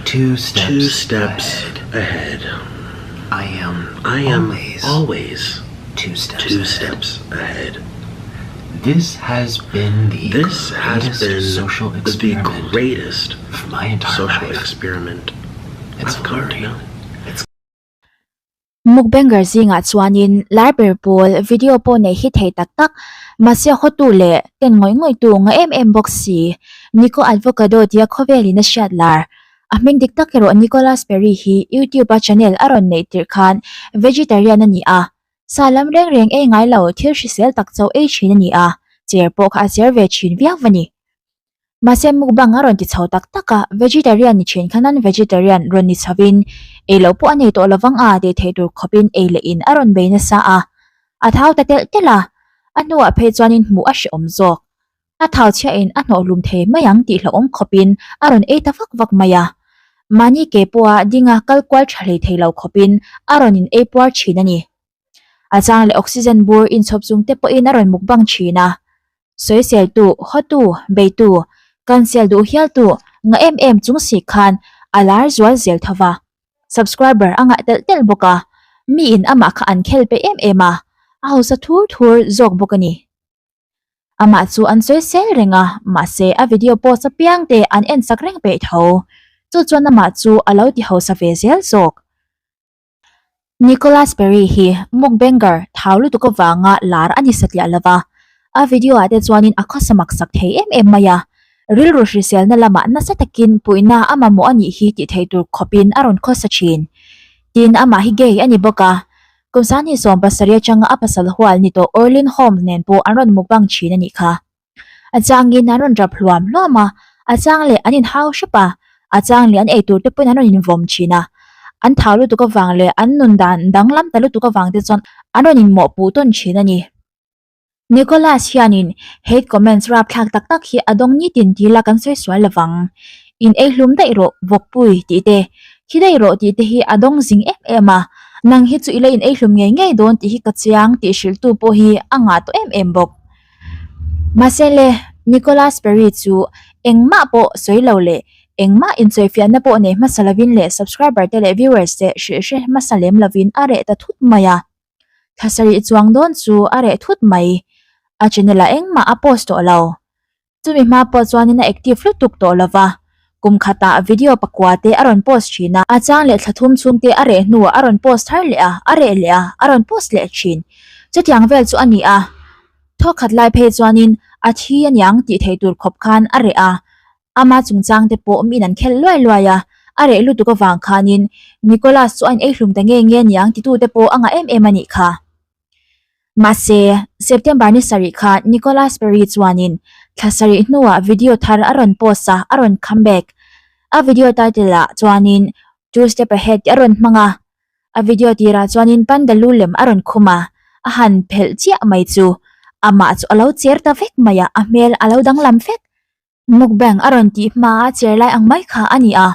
Two steps, Two steps ahead. ahead. I am I am always, always two steps two ahead. steps ahead. This has been the This has greatest been social the experiment greatest of my entire social life. experiment It's I've come to learning. know. It's Mukbanger zingah chuanin lar ber pawl video pawh neih hi thei tak tak, mahse hawtu leh ten ngawih ngawih tu nga em em bawk si. Nico Advocado tia khawvelin a hriat lar. A hming dik tak erawh Nicolas Perry hi YouTube a channel a rawn neih tirh khan vegetarian a ni a, sa lam reng reng ei ngai lo thil hrisel tak chauh ei thin a ni a, cher pawh kha a cher ve thin viau a ni. Mahse mukbang a rawn ti chho tak tak a, vegetarian ni thin kha non-vegetarian rawn ni chhovin ei loh pawh a nei tawh lovang a tih theih tur khawpin ei leh in a rawn bei nasa a, a thau ta telh telh a, a hnuah phei chuanin hmuh a hrehawm zawk. A thau chhiahin a hnawhhlum thei mai ang tih hlauhawm khawpin a rawn ei ta vak vak mai a, mahni ke pawha dinga kal kual tha hlei thei lo khawpin a rawn in ei puar thin a ni. A chang leh oxygen bur inchhawp chung te pawhin a rawn mukbang thin a. Sawiseltu, hawtu, beitu, cancel duh hialtu nga em em chung si khan a lar zual zel tho va. Subscriber a ngah telh telh bawk a, miin amah kha an khel pe em em a, a hausa thur thur zawk bawk a ni. Amah chu an sawi sel reng a, mahse a video post apiang te an en sak reng peih tho. Chu chuan amah chu a lo ti hausa ve zel zawk. Nicholas Perry hi mukbanger thau lutuk avanga lar a ni satliah lova, a video ah te chuanin a khawsa mak sak thei em em mai a, rilru hriselna lamah nasa takin puihna a mamawh a nih hi tih theih tur khawpin a rawn khawsa thin. Tin, amah hi gay a ni bawk a, kum sanghnih 70 atanga a pasal hual ni tawh Orlin Holmes nen pawh an rawn mukbang thin a nih kha. A changin an rawn rap hluam hluam a, a chang leh an inhau hrep a, a chang leh an eitur te pawhin an rawn invawm thin a. An thau lutuk avang leh an nun dan danglam ta lutuk avang te chuan an rawn inmawhpuh tawn thin a ni. Nicholas hianin hate comments rapthlak tak tak hi a dawng nitin ti la kan sawi sual lovang. In ei hlum daih rawh vawkpui tih te, thi daih rawh tih te hi a dawng zing em em a, nang hi chu i la in ei hlum ngei ngei dawn tih hi ka chiang tih hrilhtu pawh hi a ngah tawh em em bawk. Mahse le, Nicholas Perry chu engmah pawh sawi lo leh engmah insawifiahna pawh nei hmasa lovin leh subscriber te leh viewers te hrilh hre hmasa lem lovin a reh ta thut mai a. Thla sarih chuang dawn chu a reh thut mai. A channel ah engmah a post tawh lo. Chumi hma pawh chuanin a active lutuk tawh lova, kum khatah video pakua te a rawn post thin a, a chang leh thla thum chhung te a reh hnuah a rawn post thar leh a, a reh leh a, a rawn post leh thin. Chutiang vel chu a ni a. Thawkhat lai phei chuanin a thi aniang tih theih tur khawp khan a reh a, ama chungchang te pawh miin an khelh luai luai a, a reh lutuk avang khanin Nicholas chu a in ei hlum ta nge nge aniang titu te pawh a ngah em em a nih kha. Mahse, September ni sarih kha Nicholas Perry chuanin thla sarih hnuah video thar a rawn post a, a rawn comeback. A video title ah chuanin Two Step Ahead tih a rawn hmang a, A video tirah chuanin panda lu lem a rawn khum a, a han phelh chiah mai chu amah chu a lo cher ta vek mai a, a hmel a lo danglam vek. Mukbang a rawn tih hma a cher lai ang mai kha a ni a,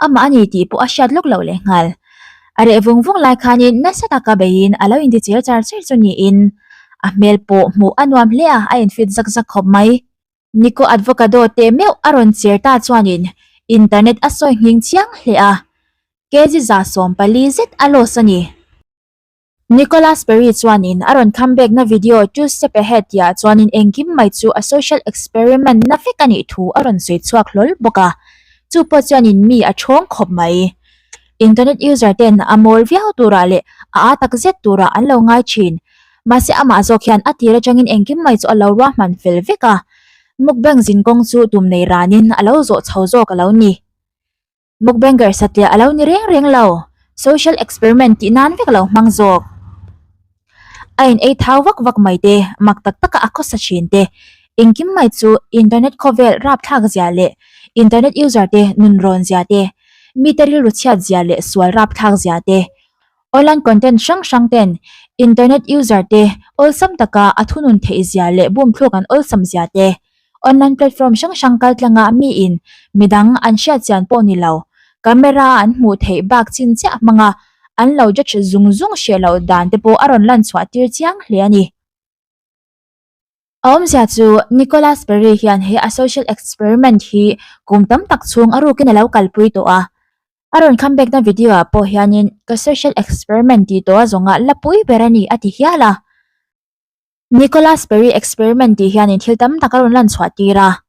amah a ni tih pawh a hriat lawk loh lehnghal. A reh vung vung lai khanin nasa taka beiin a lo inti cher char char chu niin a hmel pawh hmuh a nuam hle a, a infit zak zak khawp mai. Nico Advocado teh meuh a rawn cher ta chuanin internet a sawi nghing chiang hle a, kg 14 zet a loss a ni. Nicolas Perry chuanin a rawn comeback na video Two Step Ahead tihah chuanin engkim mai chu a social experiment na vek a nih thu a rawn sawi chhuak hlawl bawk a, chu pawh chuanin mi a thawng khawp mai. Internet user ten a mawl viau turah leh a aa tak zet turah an lo ngai thin. Mahse amah zawk hian a tir atangin engkim mai chu a lo ruahman fel vek a, mukbang zinkawng chu tum nei ranin a lo zawh chho zawk a lo ni. Mukbanger satliah a lo ni reng reng lo, social experiment tih nan vek a lo hmang zawk. A in ei thau vak vak mai te, mak tak taka a khawsa thin te, engkim mai chu internet khawvel rapthlak zia leh internet user te nunrawn zia te, mite rilru chhiat zia leh sual rapthlak zia te, online content hrang hrang ten internet user te awlsam taka a thunun theih zia leh bumthluk an awlsam zia te, Online platform hrang hrang kaltlanga miin midang an hriat chian pawh ni lo, camera a an hmuh theih bak chin chiah hmanga an lo judge zung zung hreh loh dan te pawh a rawn lan chhuah tir chiang hle a ni. A awmzia chu Nicolas Perry hian he a social experiment hi kum tam tak chhung a rukin a lo kalpui tawh a. A rawn comeback na video ah pawh hianin ka social experiment tih tawh a zawnga la pui ber a ni a ti hial a. Nicholas Perry experiment tih hianin thil tam tak a rawn lan chhuah tir a.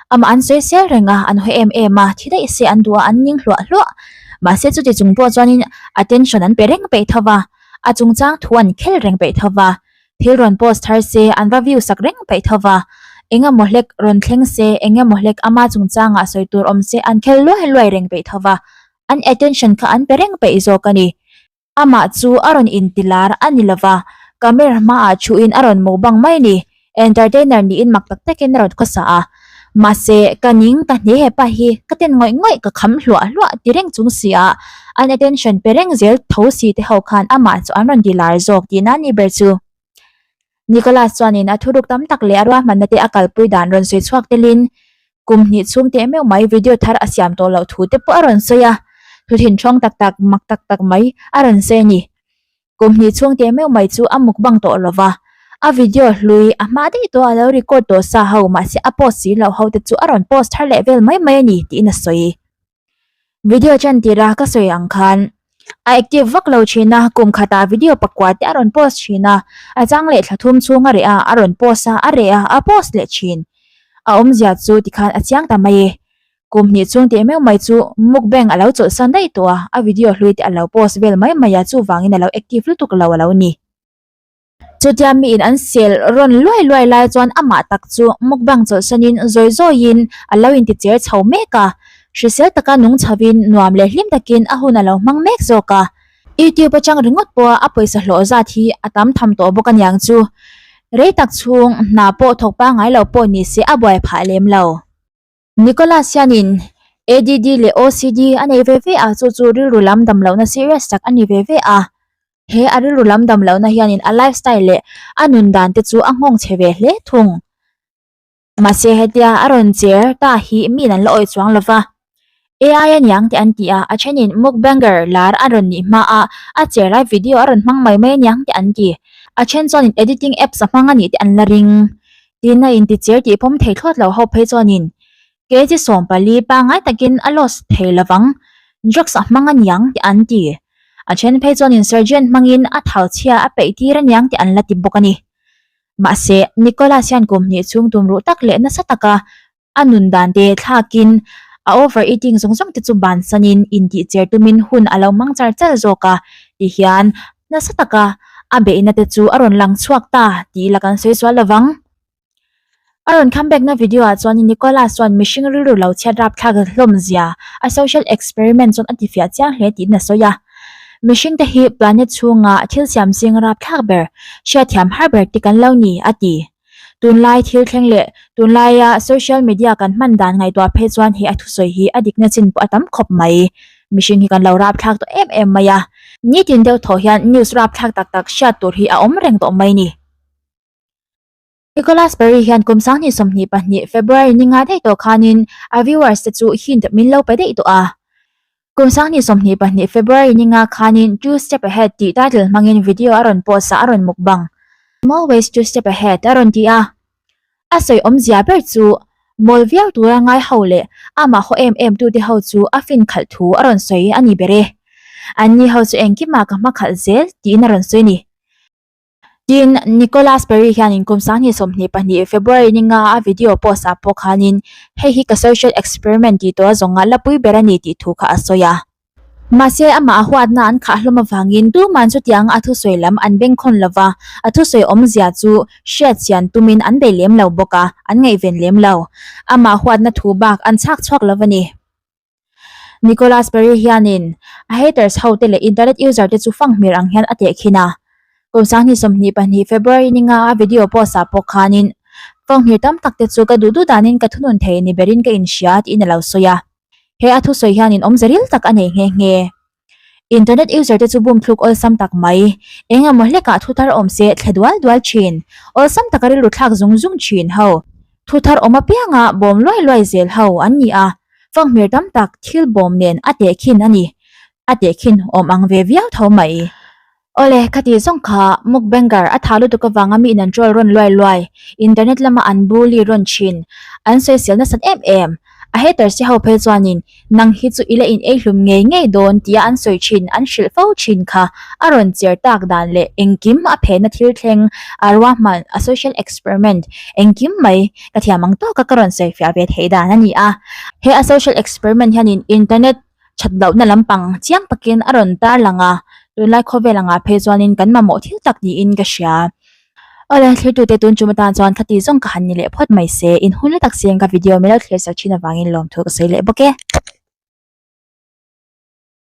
Amah an sawi sel reng a, an hawi em em a, thi daih se an duh a, an ning hluah hluah. Mahse chuti chung pawh chuanin attention an pe reng peih tho va, a chungchang thu an khel reng peih tho va, thil rawn post thar se an va view sak reng peih tho va, eng emaw hlek rawn thleng se, eng emaw hlek ama chungchangah sawi tur awm se an khel luai luai reng peih tho va, an attention kha an pe reng peih zawk a ni. Amah chu a rawn inti lar a ni lova, camera hmaah thuin a rawn mukbang mai ni. Entertainer niin mak tak takin a rawn khawsa a. Mahse, ka ning ka hne hepa hi ka ten ngawih ngawih ka kham hluah hluah ti reng chung si a, an attention pe reng zel tho si te ho khan amah chu an rawn ti lar zawk tihna a ni ber chu. Nicholas chuanin a thuruk tam tak leh a ruahmanna te a kalpui dan rawn sawi chhuak telin kum hnih chhung teh meuh mai video thar a siam tawh loh thu te pawh a rawn sawi a, thu thinthawng tak tak mak tak tak mai a rawn sawi a ni. Kum hnih chhung teh meuh mai chu a mukbang tawh lo va, a video hlui a hma daih tawh a lo record tawh sa ho mahse a post si loh ho te chu a rawn post thar leh vel mai mai a ni tiin a sawi. Video chan tira ka sawi ang khan a active vak lo thin a, kum khatah video pakua te a rawn post thin a, a chang leh thla thum chhung a reh a, a rawn post a, a reh a, a post leh thin. A awmzia chu tikhan a chiang ta mai e. Kum hnih chhung teh meuh mai chu mukbang a lo chawlhsan daih tawh a, a video hlui te a lo post vel mai mai a, chuvangin a lo active lutuk lo a lo ni. Chutia miin an sel rawn luai luai lai chuan amah tak chu mukbang chawlhsanin zawi zawiin a lo inti cher chho mek a, hrisel taka nung chhovin nuam leh hlim takin a hun a lo hmang mek zawk a. YouTube atang ringawt pawha a pawisa hlawh zat hi a tam tham tawh bawk aniang chu. Rei tak chhung hna pawh thawk pangngai lo pawh ni se a buai phah lem lo. Nicholas hianin ADD leh OCD a nei ve ve a, chu chu rilru lam dam lohna serious tak a ni ve ve a. He a rilru lam dam lohna hianin a lifestyle leh a nun dan te chu a nghawng chhe ve hle thung. Mahse hetia a rawn cher ta hi miin an la awih chuang lo va. AI a niang tih an ti a, a thenin mukbanger lar a rawn nih hma a, a cher lai video a rawn hmang mai mai a niang tih an ti. A then chuanin editing apps a hmang a nih tih an la ring. Tin a inti cher tih pawm thei thlawt lo ho phei chuanin kg 14 pangngai takin a loss thei lovang, drugs a hmang a niang tih an ti. A then phei chuanin surgeon hmangin a thau chhia a peih tir a niang tih an la ti bawk a ni. Mahse, Nicholas hian kum hnih chhung tumruh tak leh nasa taka A nun dan te thlakin a over eating zawng zawng te chu bansanin intih cher tumin hun a lo hmang char char zawk a ti hian nasa taka a beihna te chu a rawn lang chhuak ta tih la kan sawi sual lovang. A rawn comeback na video ah chuan Nicholas chuan mihring rilru lo chhiat rapthlak hlawm zia a social experiment chuan a ti fiah chiang hle tiin a sawi a. Mihring te hi planet chhunga thil siam zing rapthlak ber, hriatthiam har ber te kan lo ni a ti. Tunlai thil thleng leh tunlaia social media kan hman dan ngaihtuah phei chuan he a thusawi hi a dikna chin pawh a tam khawp mai. Mihring hi kan lo rapthlak tawh em em mai a. Nitin deuh thaw hian news rapthlak tak tak hriat tur hi a awm reng tawh mai ni. Nicholas Perry hian kum 2022 February ni nga daih tawh khanin a viewers te chu hint min lo pe daih tawh a. Kum 2022 February ni nga khanin Two Step Ahead tih title hmangin video a rawn post a, a rawn mukbang. I'm always two step ahead a rawn ti a. A sawi awmzia ber chu mawl viau tura ngai ho leh amah haw em em tute ho chu a fin khalh thu a rawn sawi a ni ber e. Anni ho chu engkimah ka hma khalh zel tiin a rawn sawi a ni. Tin, Nicholas Perry hianin kum 2022 February ni nga a video post ah pawh khanin hei hi ka social experiment tih tawh a zawnga la pui ber a ni tih thu kha a sawi a. Mahse, amah a huatna an khah hlawm avangin tuman chutiang a thusawi lam an bengkhawn lo va, a thusawi awmzia chu hriat chian tumin an bei lem lo bawk a, an ngaihven lem lo. Amah huatna thu bak an chhak chhuak lo a ni. Nicholas Perry hianin a haters ho te leh internet user te chu fanghmir ang hian a tehkhin a. Kum 2022 February ni nga a video post ah pawh khanin fanghmir tam tak te chu ka duh duh danin ka thunun thei ni berin ka inhria tiin a lo sawi a. He a thusawi hianin awmze ril tak a nei nghe nghe. Internet user te chu bum thluk awlsam tak mai. Eng emaw hlekah thu thar awm se thle dual dual thin. Awlsam taka rilru thlak zung zung thin ho. Thu thar awm apianga bawm luai luai zel ho an ni a. Fanghmir tam tak thil bawm nen a tehkhin a ni. A tehkhin awm ang ve viau tho mai. Awle, ka tih zawng kha mukbanger a tha lutuk avanga mi in an troll rawn luai luai, internet lama an bully rawn thin, an sawisel nasat em em. A haters te ho phei chuanin nang hi chu i la in ei hlum ngei ngei dawn tia an sawi thin, an hrilh fo thin kha a rawn cher tak dan leh engkim a phehna thil thleng a ruahman a social experiment engkim mai ka thiam ang tawka ka rawn sawi fiah ve theih dan a ni a. He a social experiment hianin internet that lohna lampang chiang takin a rawn tarlang a, tunlai khawvel angah phei chuanin kan mamawh thil tak niin ka hria. Awle, thlirtute tun tum atan chuan khati zawng ka han ni leh phawt mai se, in hun la tak siang ka video min lo thlir sak thin avangin lawmthu ka sawi leh bawk e.